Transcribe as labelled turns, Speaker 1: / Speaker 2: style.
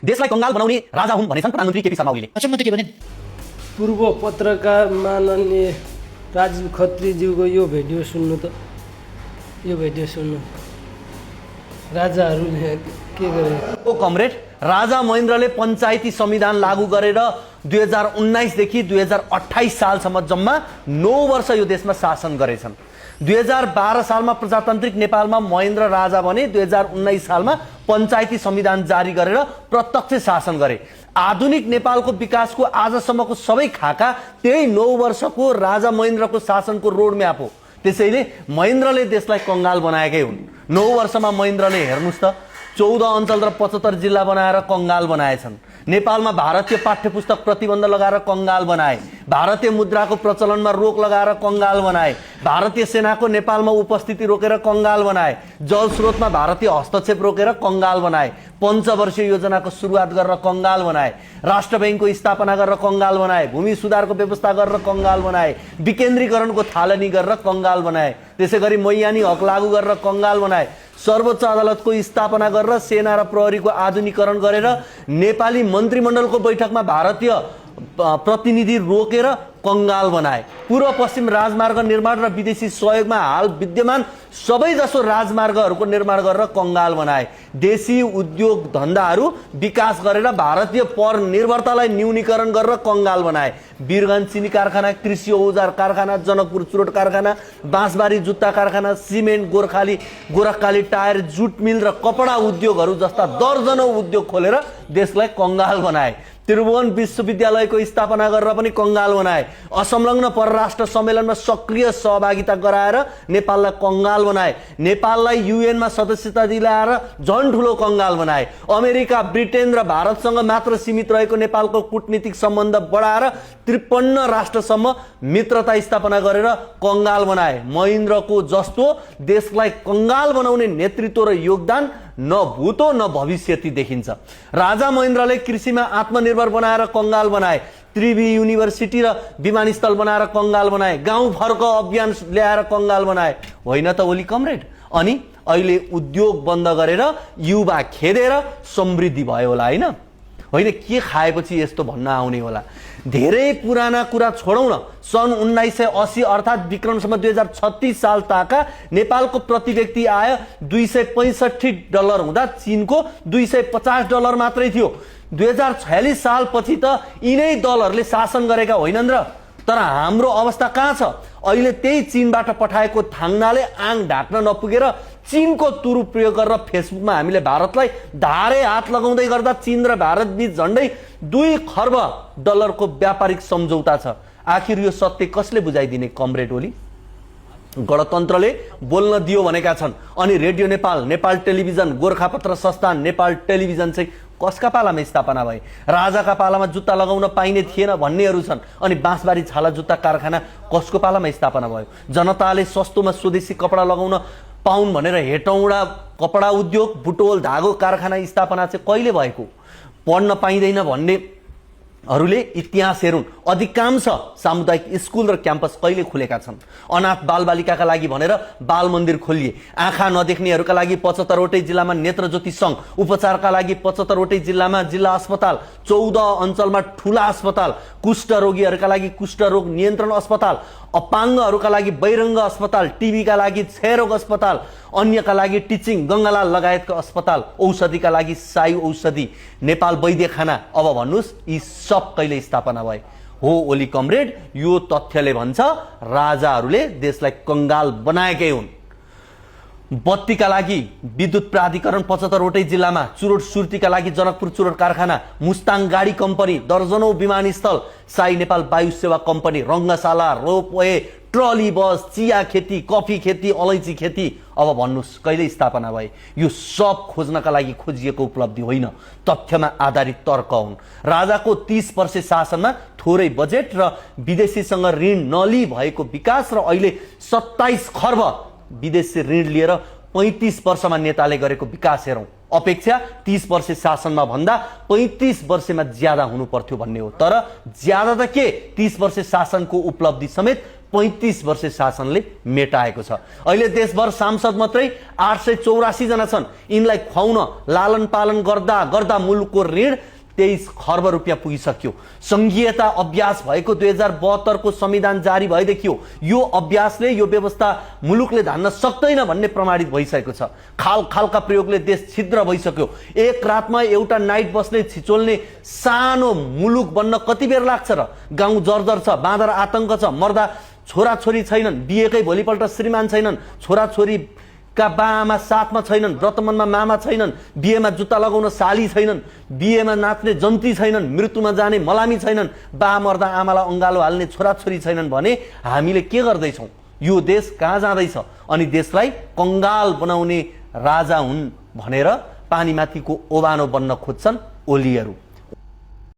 Speaker 1: देशलाई कंगाल बनाउने राजा हुन् भनेछन् प्रधानमन्त्री केपी शर्मा ओलीले।
Speaker 2: अचम्म त के भने
Speaker 3: पूर्व पत्रकार माननीय राजीव खत्रीज्यूको यो भिडियो सुन्नु राजाहरूले के गरे।
Speaker 1: ओ कमरेड, राजा महेन्द्रले पञ्चायती संविधान लागू गरेर 2019 देखि 2028 सालसम्म जम्मा 9 वर्ष यो देशमा शासन गरेछन्। 2012 सालमा प्रजातान्त्रिक नेपालमा महेन्द्र राजा बने। 2019 सालमा पञ्चायती संविधान जारी गरेर प्रत्यक्ष शासन गरे। आधुनिक नेपालको विकासको आजसम्मको सबै खाका त्यही 9 वर्षको राजा महेन्द्रको शासनको रोडम्याप हो। त्यसैले महेन्द्रले देशलाई कंगाल बनाएकै हुन्। 9 वर्षमा महेन्द्रले हेर्नुस् त 14 अञ्चल र 75 जिल्ला बनाएर कंगाल बनाएछन्। नेपालमा भारतीय पाठ्यपुस्तक प्रतिबन्ध लगाएर कंगाल बनाए। भारतीय मुद्राको प्रचलनमा रोक लगाएर कंगाल बनाए। भारतीय सेनाको नेपालमा उपस्थिति रोकेर कंगाल बनाए। जल स्रोतमा भारतीय हस्तक्षेप रोकेर कंगाल बनाए। पञ्चवर्षीय योजनाको सुरुवात गरेर कंगाल बनाए। राष्ट्र बैंकको स्थापना गरेर कंगाल बनाए। भूमि सुधारको व्यवस्था गरेर कंगाल बनाए। विकेन्द्रीकरणको थालनी गरेर कंगाल बनाए। त्यसैगरी मैयानी हक लागू गरेर कंगाल बनाए। सर्वोच्च अदालतको स्थापना गरेर सेना र प्रहरीको आधुनिकीकरण गरेर नेपाली मन्त्रीमण्डलको बैठकमा भारतीय प्रतिनिधि रोकेर कंगाल बनाए। पूर्व पश्चिम राजमार्ग निर्माण र विदेशी सहयोगमा हाल विद्यमान सबैजसो राजमार्गहरूको निर्माण गरेर कंगाल बनाए। देशी उद्योग धन्दाहरू विकास गरेर भारतीय परनिर्भरतालाई न्यूनीकरण गरेर कंगाल बनाए। वीरगञ्ज चिनी कारखाना, कृषि औजार कारखाना, जनकपुर चुरोट कारखाना, बाँसबारी जुत्ता कारखाना, सिमेन्ट, गोरखकाली टायर, जुट मिल र कपडा उद्योगहरू जस्ता दर्जनौं उद्योग खोलेर देशलाई कंगाल बनाए। त्रिभुवन विश्वविद्यालयको स्थापना गरेर पनि कंगाल बनाए। असंलग्न परराष्ट्र सम्मेलनमा सक्रिय सहभागिता गराएर नेपाललाई कंगाल बनाए। नेपाललाई युएनमा सदस्यता दिलाएर झन् ठुलो कंगाल बनाए। अमेरिका, ब्रिटेन र भारतसँग मात्र सीमित रहेको नेपालको कूटनीतिक सम्बन्ध बढाएर 53 राष्ट्रसम्म मित्रता स्थापना गरेर कंगाल बनाए। महेन्द्रको जस्तो देशलाई कंगाल बनाउने नेतृत्व र योगदान न भूतो न भविष्यती देखिन्छ। राजा महेन्द्रले कृषिमा आत्मनिर्भर बनाएर कंगाल बनाए। त्रिवी युनिभर्सिटी र विमानस्थल बनाएर कंगाल बनाए। गाउँ फर्क अभियान ल्याएर कंगाल बनाए। होइन त ओली कमरेड? अनि अहिले उद्योग बन्द गरेर युवा खेदेर समृद्धि भयो होला, होइन के खाएपछि यस्तो भन्न आउने होला। धेरै पुराना कुरा छोडौँ न। सन् 1980 अर्थात् विक्रमसम्म 2036 साल ताका नेपालको प्रति व्यक्ति आय $265 हुँदा चीनको $250 मात्रै थियो। 2046 सालपछि त यिनै दलहरूले शासन गरेका होइनन् र। तर हाम्रो अवस्था कहाँ छ? अहिले त्यही चीनबाट पठाएको थाङ्नाले आङ ढाक्न नपुगेर चीनको दुरुपयोग गरेर फेसबुकमा हामीले भारतलाई धारे हात लगाउँदै गर्दा चीन र भारत बीच झन्डै $2 खर्ब को व्यापारिक सम्झौता छ। आखिर यो सत्य कसले बुझाइदिने कमरेड ओली? गणतन्त्रले बोल्न दियो भनेका छन्। अनि रेडियो नेपाल, नेपाल टेलिभिजन, गोरखापत्र संस्थान, नेपाल टेलिभिजन चाहिँ कसका पालामा स्थापना भए? राजाका पालामा जुत्ता लगाउन पाइने थिएन भन्नेहरू छन्। अनि बाँसबारी छाला जुत्ता कारखाना कसको पालामा स्थापना भयो? जनताले सस्तोमा स्वदेशी कपडा लगाउन पाउन् भनेर हेटौँडा कपडा उद्योग, बुटोल धागो कारखाना स्थापना चाहिँ कहिले भएको? पढ्न पाइँदैन भन्नेहरूले इतिहास हेरुन्। अधिकांश सामुदायिक स्कुल र क्याम्पस कहिले खुलेका छन्? अनाथ बालबालिकाका लागि भनेर बाल मन्दिर खोलिए। आँखा नदेख्नेहरूका लागि 75 वटै जिल्लामा नेत्रज्योति सङ्घ, उपचारका लागि 75 वटै जिल्लामा जिल्ला अस्पताल, 14 अञ्चलमा ठुला अस्पताल, कुष्ठ रोगीहरूका लागि कुष्ठरोग नियन्त्रण अस्पताल, अपाङ्गहरूका लागि बैरङ्ग अस्पताल, टिबीका लागि क्षयरोग अस्पताल, अन्यका लागि टिचिङ गङ्गालाल लगायतका अस्पताल, औषधिका लागि साई औषधि, नेपाल वैद्यखाना। अब भन्नुहोस् यी सब कहिले स्थापना भए? हो ओली कमरेड, यो तथ्यले भन्छ राजाहरूले देशलाई कंगाल बनाएकै हुन्। बत्तीका लागि विद्युत प्राधिकरण 75 वटै जिल्लामा, चुरोट सुर्तीका लागि जनकपुर चुरोट कारखाना, मुस्ताङ गाडी कम्पनी, दर्जनौं विमानस्थल, साई नेपाल वायु सेवा कम्पनी, रङ्गशाला, रोपवे, ट्रली बस, चिया खेती, कफी खेती, अलैँची खेती। अब भन्नुहोस् कहिले स्थापना भए? यो सब खोज्नका लागि खोजिएको उपलब्धि होइन, तथ्यमा आधारित तर्क हुन्। राजाको 30 वर्ष शासनमा थोरै बजेट र विदेशीसँग ऋण नलिई भएको विकास र अहिले 27 खर्ब विदेशी ऋण लिएर 35 वर्षमा नेताले गरेको विकास हेरौँ। अपेक्षा 30 वर्ष शासनमा भन्दा 35 वर्षमा ज्यादा हुनु पर्थ्यो भन्ने हो। तर ज्यादा त के, 30 वर्ष शासनको उपलब्धि समेत 35 वर्ष शासनले मेटाएको छ। अहिले देशभर सांसद मात्रै 884 जना छन्। यिनलाई खुवाउन लालन पालन गर्दा गर्दा मुलुकको ऋण 23 खर्ब रुपियाँ पुगिसक्यो। संघीयता अभ्यास भएको 2072 को संविधान जारी भएदेखि हो यो अभ्यासले, यो व्यवस्था मुलुकले धान्न सक्दैन भन्ने प्रमाणित भइसकेको छ। खाल खालका प्रयोगले देश छिद्र भइसक्यो। एक रातमा एउटा नाइट बसले छिचोल्ने सानो मुलुक बन्न कति बेर लाग्छ र? गाउँ जर्जर छ, बाँदर आतंक छ, मर्दा छोराछोरी छैनन्, बिहेकै भोलिपल्ट श्रीमान छैनन्, छोराछोरी का बाआमा साथमा छैनन्, व्रतमनमा मामा छैनन्, बिहेमा जुत्ता लगाउन साली छैनन्, बिहेमा नाच्ने जन्ती छैनन्, मृत्युमा जाने मलामी छैनन्, बा मर्दा आमालाई अङ्गालो हाल्ने छोराछोरी छैनन् भने हामीले के गर्दैछौँ? यो देश कहाँ जाँदैछ? अनि देशलाई कङ्गाल बनाउने राजा हुन् भनेर पानीमाथिको ओबानो बन्न खोज्छन् ओलीहरू।